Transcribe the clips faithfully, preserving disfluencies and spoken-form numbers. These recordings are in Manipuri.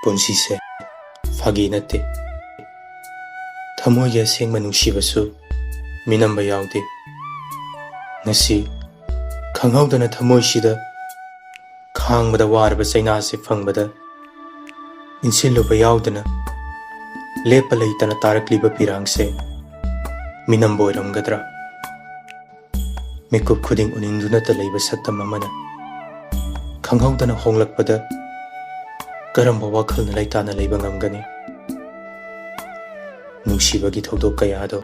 ꯄꯨꯟꯁꯤꯁꯦ ꯐꯥꯒꯤ ꯅꯠꯇꯦ꯫ ꯊꯃꯣꯏꯒꯤ ꯑꯁꯦꯡꯕ ꯅꯨꯡꯁꯤꯕꯁꯨ ꯃꯤꯅꯝꯕ ꯌꯥꯎꯗꯦ꯫ ꯉꯁꯤ ꯈꯪꯍꯧꯗꯅ ꯊꯃꯣꯏꯁꯤꯗ ꯈꯥꯡꯕꯗ ꯋꯥꯔꯕ ꯆꯩꯅꯥꯁꯦ ꯐꯪꯕꯗ ꯏꯟꯁꯤꯜꯂꯨꯕ ꯌꯥꯎꯗꯅ ꯂꯦꯞꯄ ꯂꯩꯇꯅ ꯇꯥꯔꯛꯂꯤꯕ ꯄꯤꯔꯥꯡꯁꯦ ꯃꯤꯅꯝꯕ ꯑꯣꯏꯔꯝꯒꯗ꯭ꯔꯥ? ꯃꯤꯀꯨꯞ ꯈꯨꯗꯤꯡ ꯎꯅꯤꯡꯗꯨꯅꯇ ꯂꯩꯕ ꯁꯛꯇꯝ ꯑꯃꯅ ꯈꯪꯍꯧꯗꯅ ꯍꯣꯡꯂꯛꯄꯗ ꯀꯔꯝꯕ ꯋꯥꯈꯜꯅ ꯂꯩꯇꯥꯅ ꯂꯩꯕ ꯉꯝꯒꯅꯤ? ꯅꯨꯡꯁꯤꯕꯒꯤ ꯊꯧꯗꯣꯛ ꯀꯌꯥꯗꯣ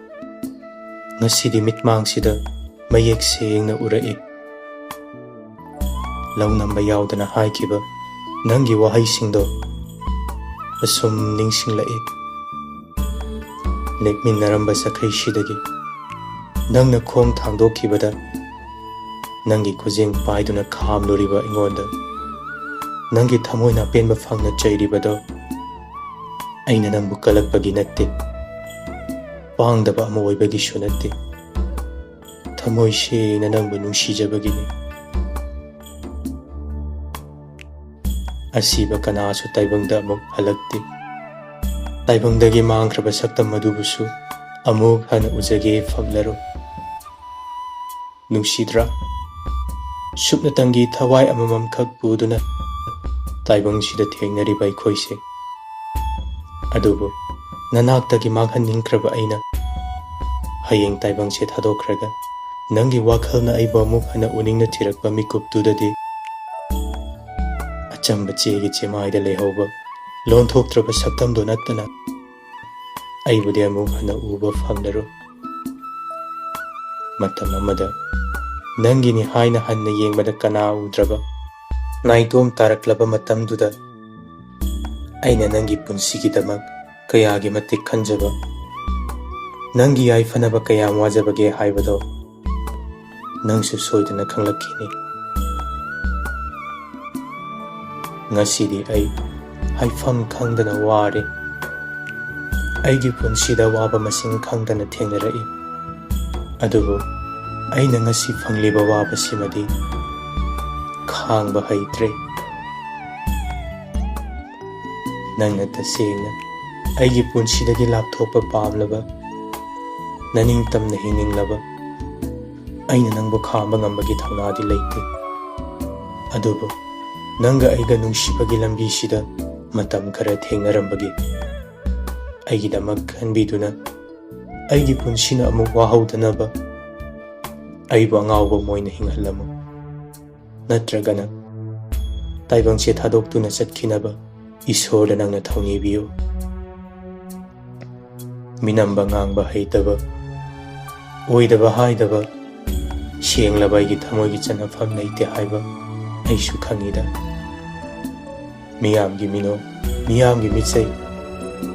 ꯉꯁꯤꯗꯤ ꯃꯤꯠꯃꯥꯡꯁꯤꯗ ꯃꯌꯦꯛ ꯁꯦꯡꯅ ꯎꯔꯛꯏ꯫ ꯂꯧ ꯅꯝꯕ ꯌꯥꯎꯗꯅ ꯍꯥꯏꯈꯤꯕ ꯅꯪꯒꯤ ꯋꯥꯍꯩꯁꯤꯡꯗꯣ ꯑꯁꯨꯝ ꯅꯤꯡꯁꯤꯡꯂꯛꯏ꯫ ꯂꯦꯞꯃꯤꯟꯅꯔꯝꯕ ꯆꯈꯩꯁꯤꯗꯒꯤ ꯅꯪꯅ ꯈꯣꯡ ꯊꯥꯡꯗꯣꯛꯈꯤꯕꯗ, ꯅꯪꯒꯤ ꯈꯨꯖꯤꯡ ꯄꯥꯏꯗꯨꯅ ꯈꯥꯝꯂꯨꯔꯤꯕ ꯑꯩꯉꯣꯟꯗ ꯅꯪꯒꯤ ꯊꯃꯣꯏꯅ ꯑꯄꯦꯟꯕ ꯐꯪꯅ ꯆꯩꯔꯤꯕꯗꯣ, ꯑꯩꯅ ꯅꯪꯕꯨ ꯀꯜꯂꯛꯄꯒꯤ ꯅꯠꯇꯦ, ꯄꯥꯡꯗꯕ ꯑꯃ ꯑꯣꯏꯕꯒꯤꯁꯨ ꯅꯠꯇꯦ, ꯊꯃꯣꯏ ꯁꯦꯡꯅ ꯅꯪꯕꯨ ꯅꯨꯡꯁꯤꯖꯕꯒꯤꯅꯤ꯫ ꯑꯁꯤꯕ ꯀꯅꯥꯁꯨ ꯇꯥꯏꯕꯪꯗ ꯑꯃꯨꯛ ꯍꯜꯂꯛꯇꯦ꯫ ꯇꯥꯏꯕꯪꯗꯒꯤ ꯃꯥꯡꯈ꯭ꯔꯕ ꯁꯛꯇꯝ ꯑꯗꯨꯕꯨꯁꯨ ꯑꯃꯨꯛ ꯍꯟꯅ ꯎꯖꯒꯦ ꯐꯪꯂꯔꯣꯏ꯫ ꯅꯨꯡꯁꯤꯗ꯭ꯔꯥ? ꯁꯨꯞꯅꯇꯪꯒꯤ ꯊꯋꯥꯏ ꯑꯃꯃꯝꯈꯛ ꯄꯨꯗꯨꯅ ꯇꯥꯏꯕꯪꯁꯤꯗ ꯊꯦꯡꯅꯔꯤꯕ ꯑꯩꯈꯣꯏꯁꯦ꯫ ꯑꯗꯨꯕꯨ ꯅꯅꯥꯛꯇꯒꯤ ꯃꯥꯡꯍꯟꯅꯤꯡꯈ꯭ꯔꯕ ꯑꯩꯅ ꯍꯌꯦꯡ ꯇꯥꯏꯕꯪꯁꯦ ꯊꯥꯗꯣꯛꯈ꯭ꯔꯒ ꯅꯪꯒꯤ ꯋꯥꯈꯜꯅ ꯑꯩꯕꯨ ꯑꯃꯨꯛ ꯍꯟꯅ ꯎꯅꯤꯡꯅ ꯊꯤꯔꯛꯄ ꯃꯤꯀꯨꯞꯇꯨꯗꯗꯤ ꯑꯆꯝꯕ ꯆꯦꯒꯤ ꯆꯦꯃꯥꯏꯗ ꯂꯩꯍꯧꯕ ꯂꯣꯟꯊꯣꯛꯇ꯭ꯔꯕ ꯁꯛꯇꯝꯗꯨ ꯅꯠꯇꯅ ꯑꯩꯕꯨꯗꯤ ꯑꯃꯨꯛ ꯍꯟꯅ ꯎꯕ ꯐꯪꯂꯔꯣꯏ꯫ ꯃꯇꯝ ꯑꯃꯗ ꯅꯪꯒꯤꯅꯤ ꯍꯥꯏꯅ ꯍꯟꯅ ꯌꯦꯡꯕꯗ ꯀꯅꯥ ꯎꯗ꯭ꯔꯕ ꯅꯥꯏꯇꯣꯝ ꯇꯥꯔꯛꯂꯕ ꯃꯇꯝꯗꯨꯗ ꯑꯩꯅ ꯅꯪꯒꯤ ꯄꯨꯟꯁꯤꯒꯤꯗꯃꯛ ꯀꯌꯥꯒꯤ ꯃꯇꯤꯛ ꯈꯟꯖꯕ, ꯅꯪꯒꯤ ꯌꯥꯏꯐꯅꯕ ꯀꯌꯥꯝ ꯋꯥꯖꯕꯒꯦ ꯍꯥꯏꯕꯗꯣ ꯅꯪꯁꯨ ꯁꯣꯏꯗꯅ ꯈꯪꯂꯛꯈꯤꯅꯤ꯫ ꯉꯁꯤꯗꯤ ꯑꯩ ꯍꯥꯏꯐꯝ ꯈꯪꯗꯅ ꯋꯥꯔꯦ꯫ ꯑꯩꯒꯤ ꯄꯨꯟꯁꯤꯗ ꯑꯋꯥꯕ ꯃꯁꯤꯡ ꯈꯪꯗꯅ ꯊꯦꯡꯅꯔꯛꯏ꯫ ꯑꯗꯨꯕꯨ ꯑꯩꯅ ꯉꯁꯤ ꯐꯪꯂꯤꯕ ꯑꯋꯥꯕꯁꯤꯃꯗꯤ ꯈꯥꯡꯕ ꯍꯩꯇ꯭ꯔꯦ꯫ ꯅꯪꯅ ꯇꯁꯦꯡꯅ ꯑꯩꯒꯤ ꯄꯨꯟꯁꯤꯗꯒꯤ ꯂꯥꯞꯊꯣꯛꯄ ꯄꯥꯝꯂꯕ, ꯅꯅꯤꯡꯇꯝꯅ ꯍꯤꯡꯅꯤꯡꯂꯕ, ꯑꯩꯅ ꯅꯪꯕꯨ ꯈꯥꯝꯕ ꯉꯝꯕꯒꯤ ꯊꯧꯅꯥꯗꯤ ꯂꯩꯇꯦ꯫ ꯑꯗꯨꯕꯨ ꯅꯪꯒ ꯑꯩꯒ ꯅꯨꯡꯁꯤꯕꯒꯤ ꯂꯝꯕꯤꯁꯤꯗ ꯃꯇꯝ ꯈꯔ ꯊꯦꯡꯅꯔꯝꯕꯒꯤ ꯑꯩꯒꯤꯗꯃꯛ ꯈꯟꯕꯤꯗꯨꯅ, ꯑꯩꯒꯤ ꯄꯨꯟꯁꯤꯅ ꯑꯃꯨꯛ ꯋꯥꯍꯧꯗꯅꯕ ꯑꯩꯕꯨ ꯑꯉꯥꯎꯕ ꯑꯃ ꯑꯣꯏꯅ ꯍꯤꯡꯍꯜꯂꯝꯃꯨ꯫ ꯅꯠꯇ꯭ꯔꯒꯅ ꯇꯥꯏꯕꯪꯁꯦ ꯊꯥꯗꯣꯛꯇꯨꯅ ꯆꯠꯈꯤꯅꯕ ꯏꯁꯣꯔꯗ ꯅꯪꯅ ꯊꯧꯅꯤꯕꯤꯌꯨ꯫ ꯃꯤꯅꯝꯕ ꯉꯥꯡꯕ ꯍꯩꯇꯕ, ꯑꯣꯏꯗꯕ ꯍꯥꯏꯗꯕ, ꯁꯦꯡꯂꯕ ꯑꯩꯒꯤ ꯊꯃꯣꯏꯒꯤ ꯆꯟꯅꯐꯝ ꯂꯩꯇꯦ ꯍꯥꯏꯕ ꯑꯩꯁꯨ ꯈꯪꯉꯤꯗ꯫ ꯃꯤꯌꯥꯝꯒꯤ ꯃꯤꯅꯣꯛ, ꯃꯤꯌꯥꯝꯒꯤ ꯃꯤꯠꯆꯩ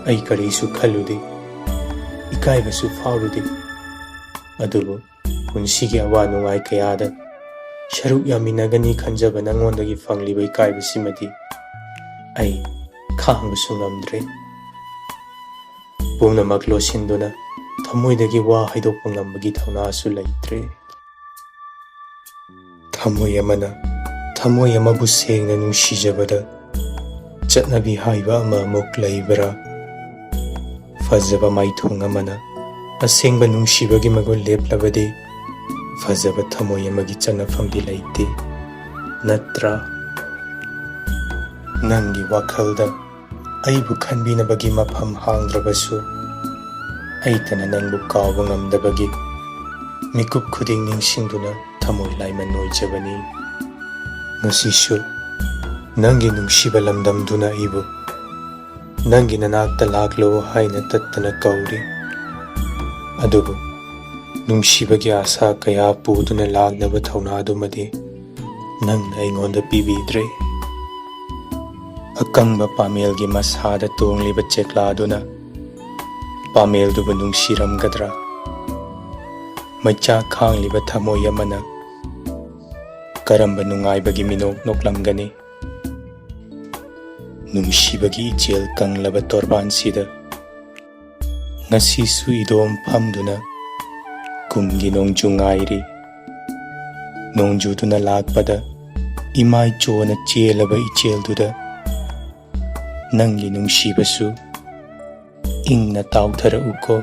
ꯑꯩ ꯀꯔꯤꯁꯨ ꯈꯜꯂꯨꯗꯦ, ꯏꯀꯥꯏꯕꯁꯨ ꯐꯥꯎꯔꯨꯗꯦ꯫ ꯑꯗꯨꯕꯨ ꯄꯨꯟꯁꯤꯒꯤ ꯑꯋꯥ ꯅꯨꯡꯉꯥꯏ ꯀꯌꯥꯗ ꯁꯔꯨꯛ ꯌꯥꯃꯤꯟꯅꯒꯅꯤ ꯈꯟꯖꯕ ꯅꯉꯣꯟꯗꯒꯤ ꯐꯪꯂꯤꯕ ꯏꯀꯥꯏꯕꯁꯤꯃꯗꯤ ꯑꯩ ꯈꯥꯡꯕꯁꯨ ꯉꯝꯗ꯭ꯔꯦ꯫ ꯄꯨꯝꯅꯃꯛ ꯂꯣꯠꯁꯤꯟꯗꯨꯅ ꯊꯃꯣꯏꯗꯒꯤ ꯋꯥ ꯍꯥꯏꯗꯣꯛꯄ ꯉꯝꯕꯒꯤ ꯊꯧꯅꯥꯁꯨ ꯂꯩꯇ꯭ꯔꯦ꯫ ꯊꯃꯣꯏ ꯑꯃꯅ ꯊꯃꯣꯏ ꯑꯃꯕꯨ ꯁꯦꯡꯅ ꯅꯨꯡꯁꯤꯖꯕꯗ ꯆꯠꯅꯕꯤ ꯍꯥꯏꯕ ꯑꯃ ꯑꯃꯨꯛ ꯂꯩꯕ꯭ꯔꯥ? ꯐꯖꯕ ꯃꯥꯏꯊꯣꯡ ꯑꯃꯅ ꯑꯁꯦꯡꯕ ꯅꯨꯡꯁꯤꯕꯒꯤ ꯃꯒꯨꯟ ꯂꯦꯞꯂꯕꯗꯤ ꯐꯖꯕ ꯊꯃꯣꯏ ꯑꯃꯒꯤ ꯆꯟꯅꯐꯝꯗꯤ ꯂꯩꯇꯦ, ꯅꯠꯇ꯭ꯔꯥ? ꯅꯪꯒꯤ ꯋꯥꯈꯜꯗ ꯑꯩꯕꯨ ꯈꯟꯕꯤꯅꯕꯒꯤ ꯃꯐꯝ ꯍꯥꯡꯗ꯭ꯔꯕꯁꯨ, ꯑꯩꯇꯅ ꯅꯪꯕꯨ ꯀꯥꯎꯕ ꯉꯝꯗꯕꯒꯤ ꯃꯤꯀꯨꯞ ꯈꯨꯗꯤꯡ ꯅꯤꯡꯁꯤꯡꯗꯨꯅ ꯊꯃꯣꯏ ꯂꯥꯏꯃꯟ ꯑꯣꯏꯖꯕꯅꯤ꯫ ꯉꯁꯤꯁꯨ ꯅꯪꯒꯤ ꯅꯨꯡꯁꯤꯕ ꯂꯝꯗꯝꯗꯨꯅ ꯑꯩꯕꯨ ꯅꯪꯒꯤ ꯅꯅꯥꯛꯇ ꯂꯥꯛꯂꯣ ꯍꯥꯏꯅ ꯇꯠꯇꯅ ꯀꯧꯔꯤ꯫ ꯑꯗꯨꯕꯨ ꯅꯨꯡꯁꯤꯕꯒꯤ ꯑꯥꯁꯥ ꯀꯌꯥ ꯄꯨꯗꯨꯅ ꯂꯥꯛꯅꯕ ꯊꯧꯅꯥꯗꯨꯃꯗꯤ ꯅꯪꯅ ꯑꯩꯉꯣꯟꯗ ꯄꯤꯕꯤꯗ꯭ꯔꯦ꯫ ꯑꯀꯪꯕ ꯄꯥꯃꯦꯜꯒꯤ ꯃꯁꯥꯗ ꯇꯣꯡꯂꯤꯕ ꯆꯦꯛꯂꯥꯗꯨꯅ ꯄꯥꯃꯦꯜꯗꯨꯕꯨ ꯅꯨꯡꯁꯤꯔꯝꯒꯗ꯭ꯔꯥ? ꯃꯩꯆꯥꯛ ꯈꯥꯡꯂꯤꯕ ꯊꯃꯣꯏ ꯑꯃꯅ ꯀꯔꯝꯕ ꯅꯨꯡꯉꯥꯏꯕꯒꯤ ꯃꯤꯅꯣꯛ ꯅꯣꯛꯂꯝꯒꯅꯤ? ꯅꯨꯡꯁꯤꯕꯒꯤ ꯏꯆꯦꯜ ꯀꯪꯂꯕ ꯇꯣꯔꯕꯥꯟꯁꯤꯗ ꯉꯁꯤꯁꯨ ꯏꯗꯣꯝ ꯐꯝꯗꯨꯅ ꯀꯨꯝꯒꯤ ꯅꯣꯡꯖꯨ ꯉꯥꯏꯔꯤ꯫ ꯅꯣꯡꯖꯨꯗꯨꯅ ꯂꯥꯛꯄꯗ ꯏꯃꯥꯏ ꯆꯣꯅ ꯆꯦꯜꯂꯕ ꯏꯆꯦꯜꯗꯨꯗ ꯅꯪꯒꯤ ꯅꯨꯡꯁꯤꯕꯁꯨ ꯏꯪꯅ ꯇꯥꯎꯊꯔꯛꯎꯀꯣ꯫